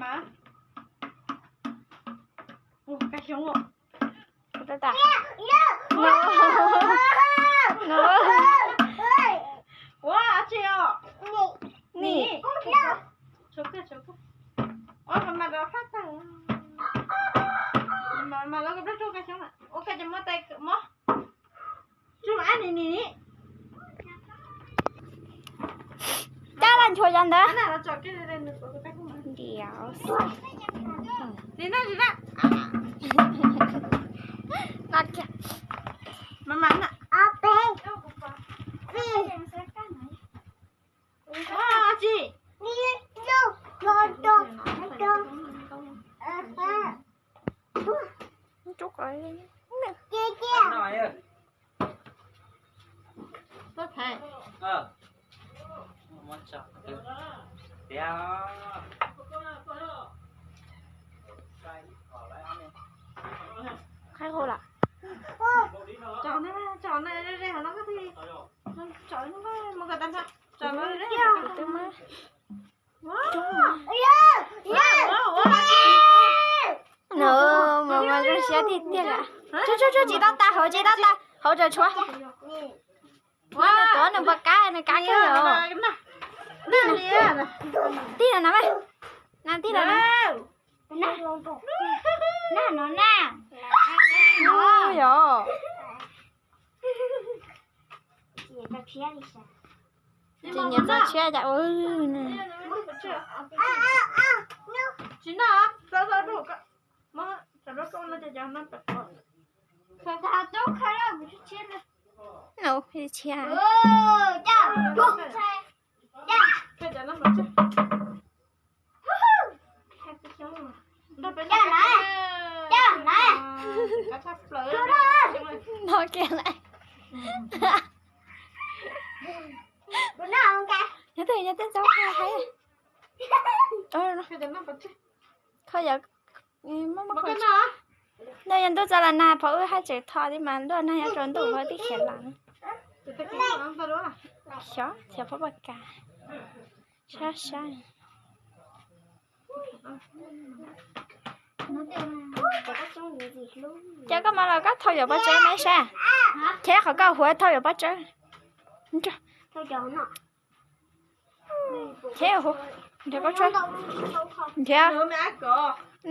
Mas, ua kab xyoob ua. Kuv tab tas. No. Ua tsi os? Nim. Ua mas mas los kab xyoob, ua kab ces muab tais mob. Tsuj mas ab nim nim. Kab los nchuav cov ntawd. Ntiav. Nim no nim no. Mas mas na. Tsi. Qhaib hu lawm. Tso na, tso na, re re hauv no koj thiaj, tso na, mus kom tag nrho, tso na, re re. Nws mas zoo siab tiag tiag lawm. Tsuj tsuj tsuj, tsis tau tas hauv, tsis tau tas hauv, tso tshuav. Ua nws tuav nws npua kab, nws kab kiag yom. Tij no na, na tij no na. Yog. Ces nyias txoj tshiab cas ua. No, tshiab. No kiag lawm. Nyob twg nyob twg txog hais. Kho yog, no yog ntuj txog los nag, phauj wb haj tseem tho li mas luaj nag nyob rau ntuj phauj wb twb khiav los. Xyov, xyov phauj poj kas. Sab sab. Cov koj mas los koj thau yuav pob tsawb me sab. Khiav qhov koj huav thau yuav pob tsawb. Khiav huav, nrhiav koj tshuab. Nrhiav.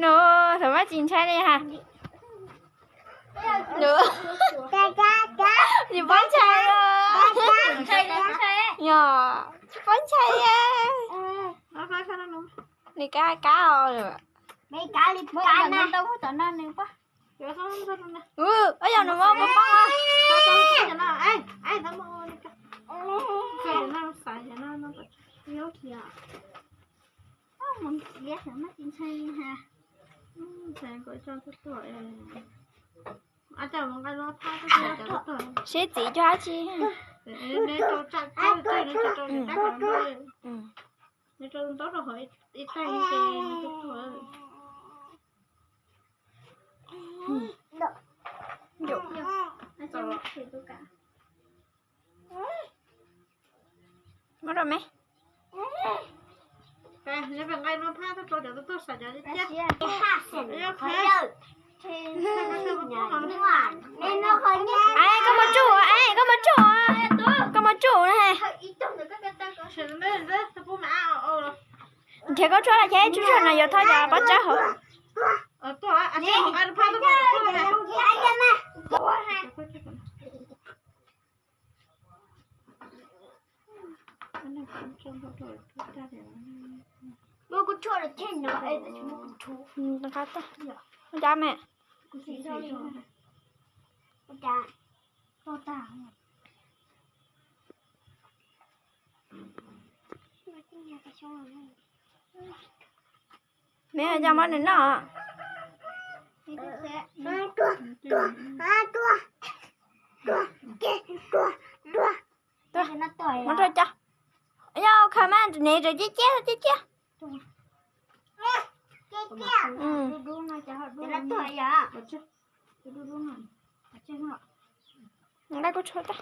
No, thaum mab tsis ntshai li ha. Nws pob ntshai. Yog, tsis pob ntshai. Nws kab kab os. Ua yog nws muab pov pov. Sib txiv cuag dab tsi. Muab rau me. Koj muab tsuj, koj muab tsuj, koj muab tsuj. Nrhiav koj tshuab los ces tsuj tsuag no yuav thauj cov pob tsawb hauv. Nqa tag, ua cas me. Me, yog muab nws noj. Muab rau cov. Yog khaws mas ne, rau ciaj ciaj ciaj ciaj. Nqa kuv tshuav tag.